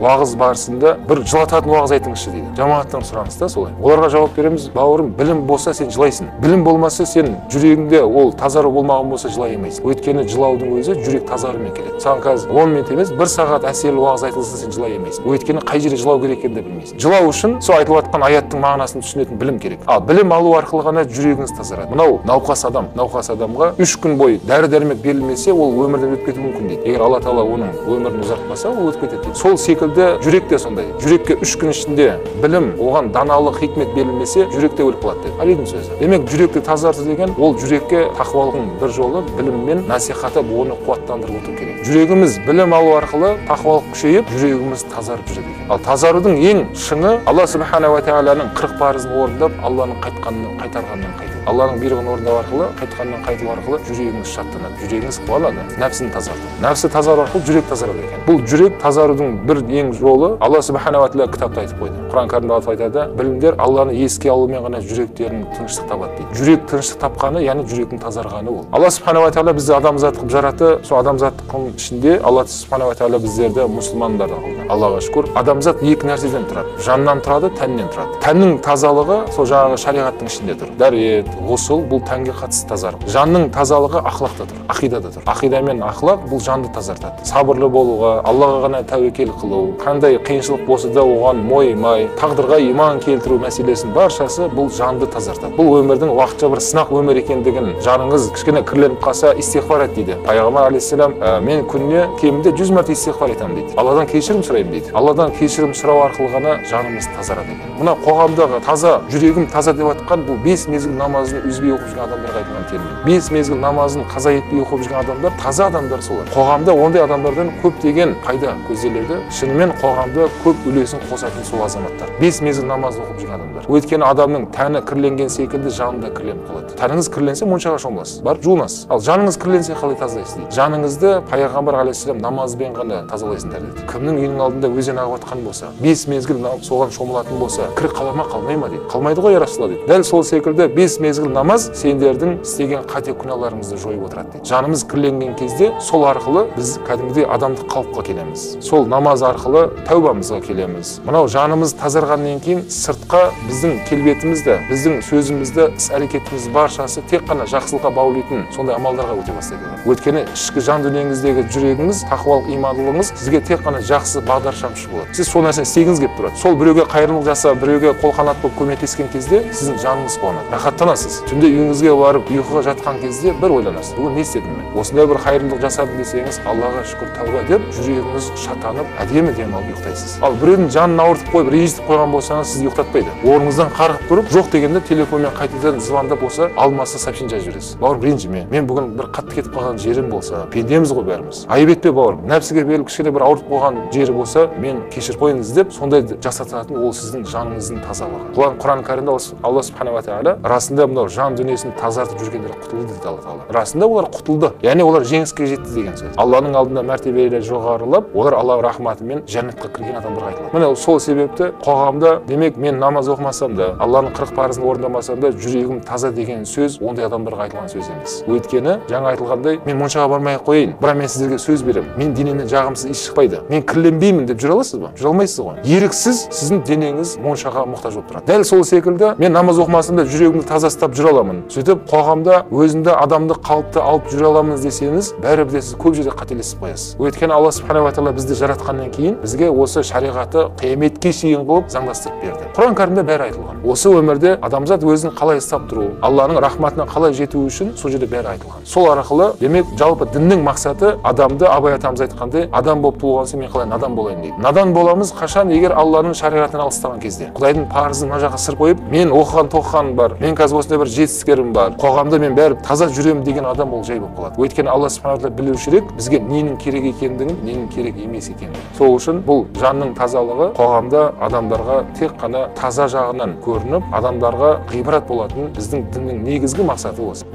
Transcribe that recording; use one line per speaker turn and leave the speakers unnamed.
Уағыз барысында бір жылататын уағыз айтыңызшы дейді. Жамағаттан сұраныс та солай. Оларға жауап береміз: бауырым, білім болса сен жылайсың, білім болмаса сен жүрегіңде ол тазару болмаған болса жылай алмайсың. Өйткені жылаудың өзі жүрек тазарумен келеді. Саған қазір 10 минут емес, 1 сағат әсерлі уағыз айтылса сен жылай алмайсың. Өйткені қай жерде жылау керек екенін де білмейсің. Жылау үшін сол айтылып жатқан аяттың мағынасын түсінетін білім керек. Ал білім алу арқылы ғана жүрегіңіз тазарады. Мынау науқас адам, науқас адамға 3 күн бойы дәрі-дәрмек берілмесе, ол өмірден өтіп кетуі мүмкін дейді. Егер Алла Тағала оның өмірін ұзартпаса, ол өтіп кетеді дейді. Сол секілді жүрек те сондай. Жүрекке 3 күн ішінде білім, оған даналық, хикмет берілмесе, жүрек те өліп қалады деді. Алидің сөзі. Демек, жүректі тазарту деген ол жүрекке тақуалықтың бір жолы біліммен насихаттап, оны қуаттандырып отыру керек. Жүрегіміз білім алу арқылы тақуалық күшейіп, жүрегіміз тазарып жүреді екен. Ал тазарудың ең шыңы Алла Субханала Тағаланың 40 парызын орындап, Алланың қайтқанынан қайтарғаннан қайту. Алланың бұйрығын орындау арқылы, қайтқаннан қайту арқылы жүрегіңіз шаттанады, жүрегіңіз қуанады, нәпсіні тазарту. Нәпсі тазару арқылы жүрек тазарады екен. Бұл жүрек тазарудың бір ең жолы Алла Субханала Тағала кітапта айтып қойды. Құран кәрімде Алла айтады: білімдер Алланы еске алумен ғана жүректерінің тыныштық табады дейді. Жүрек тыныштық тапқаны, яғни жүректің тазарғаны ол. Алла Субханала Тағала бізді адамзат қылып жаратты. Сол адамзаттың ішінде Алла Субханала Тағала біздерді мұсылмандардан қылды. Аллаға шүкір. Адамзат екі нәрседен тұрады. Жаннан тұрады, тәннен тұрады. Тәннің тазалығы сол жаңағы шариғаттың ішінде тұр. Дәрет, ғұсыл бұл тәнге қатысты тазалық. Жанның тазалығы ақлақта тұр, ақидада тұр. Ақида мен ақлақ бұл жанды тазартады. Сабырлы болуға, Аллаға ғана тәуекел қылу, қандай қиыншылық болса да оған мойымай, тағдырға иман келтіру мәселесін баршасы бұл жанды тазартады. Бұл өмірдің уақытша бір сынақ өмір екендігін, жаныңыз кішкене кірленіп қалса истиғфар ет дейді. Пайғамбар алейхиссалам, мен күніне кемінде 100 мәрте истиғфар етемін дейді. Алладан кешірім сұраймын дейді. Алладан кешірім сұрау арқылы ғана жанымыз тазарады екен. Мына қоғамдағы таза, жүрегім таза деп жатқан бұл 5 мезгіл намазын үзбей оқып жүрген адамдарға айтылған термин. 5 мезгіл намазын қаза етпей оқып жүрген адамдар таза адамдар солар. Қоғамда ондай адамдардан көптеген пайда көзделеді. Шынымен қоғамда көп үлесін қосатын сол азаматтар. 5 мезгіл намазын оқып жүрген адамдар. Өйткені адамның тәні кірленген секілді жаны да кірленіп қалады. Тәніңіз кірленсе моншаға шомыласыз, барып жуынасыз. Ал жаныңыз кірленсе қалай тазалайсыз дейді. Жаныңызды пайғамбар алейхиссалам намазбен ғана тазалайсыңдар деді. Кімнің үйінің алдында өзен ағып жатқан болса, 5 мезгіл соған шомылатын болса, кір қала ма, қалмай ма дейді. Қалмайды ғой, я Расулалла дейді. Дәл сол секілді 5 мезгіл намаз сендердің істеген қате күнәларыңызды жойып отырады дейді. Жанымыз кірленген кезде сол арқылы біз кәдімгідей адамдық қалыпқа келеміз. Сол намаз арқылы тәубамызға келеміз. Мынау жанымыз тазарғаннан кейін сыртқа біздің келбетімізді, біздің сөзімізді, іс әрекетіміз баршасы тек қана жақсылыққа баулитын сондай амалдарға өте бастайды. Өйткені ішкі жан дүниеңіздегі жүрегіңіз, тақуалық, имандылығыңыз сізге тек қана жақсы бағдаршамшы болады. Сіз сол нәрсені істегіңіз келіп тұрады. Сол біреуге қайырымдылық жасап, біреуге қол қанат болып көмектескен кезде сіздің жаныңыз қуанады, рахаттанасыз. Түнде үйіңізге барып ұйқыға жатқан кезде бір ойланасыз: бүгін не істедім мен? Осындай бір қайырымдылық жасадым десеңіз, Аллаға шүкір, тәуба деп жүрегіңіз шаттанып, әдемі демалып ұйықтайсыз. Ал біреудің жанын ауыртып қойып, ренжітіп қойған болсаңыз, сізді ұйықтатпайды. Орныңыздан қарғып тұрып, жоқ дегенде телефонмен қайтадан звондап болса, алмаса сообщение жазып жібересіз. Бауырым, ренжіме, мен бүгін бір қатты кетіп қалған жерім болса, пендеміз ғой бәріміз. Айып етпе бауырым, нәпсіге беріліп кішкене бір ауыртып қойған жері болса, мен кешіріп қойыңыз деп сондай жасататын ол сіздің жаныңыздың тазалығы. Құран кәрімде Алла Субханала Тағала расында мынау жан дүниесін тазартып жүргендер құтылды дейді Алла Тағала. Расында олар құтылды, яғни олар жеңіске жетті деген сөз. Алланың алдында мәртебелері жоғарылап, олар Алла рахматымен жәннатқа кірген адамдарға айтылады. Міне сол себепті қоғамда демек мен намаз оқымасам да, Алланың 40 парызын орындамасам да жүрегім таза деген сөз ондай адамдарға айтылған сөз емес. Өйткені жаңа айтылғандай, мен моншаға бармай ақ қояйын, бірақ мен сіздерге сөз беремін, мен денемнен жағымсыз иіс шықпайды, мен кірленбеймін деп жүре аласыз ба? Жүре алмайсыз ғой. Еріксіз сіздің денеңіз моншаға мұқтаж болып тұрады. Дәл сол секілді мен намаз оқымасам да жүрегімді таза ұстап жүре аламын, сөйтіп қоғамда өзімді адамдық қалыпты алып жүре аламын десеңіз, бәрібір де сіз көп жерде қателесіп қоясыз. Өйткені Алла Субханала Тағала бізді жаратқаннан кейін бізге осы шариғаты қияметке шейін қылып заңдастырып берді. Құран кәрімде бәрі айтылған. Осы өмірде адамзат өзін қалай ұстап тұру, Алланың рахматына қалай жету үшін сол жерде бәрі айтылған. Сол арқылы демек жалпы діннің мақсаты адамды, Абай атамыз айтқандай, адам болып туылған соң мен қалай надан болайын дейді. Надан боламыз қашан? Егер Алланың шариғатынан алыстаған кезде, Құдайдың парызын мына жаққа сырып қойып, мен оқыған тоқығаным бар, мен қазір осындай бір жетістіктерім бар, қоғамда мен бәрі таза жүремін деген адам ол жай болып қалады. Өйткені Алла Субханала Тағала білушірек бізге ненің керек екендігін, ненің керек емес екендігін. Сол үшін бұл жанның тазалығы қоғамда адамдарға тек қана таза жағынан көрініп, адамдарға ғибрат болатын біздің діннің негізгі мақсаты осы.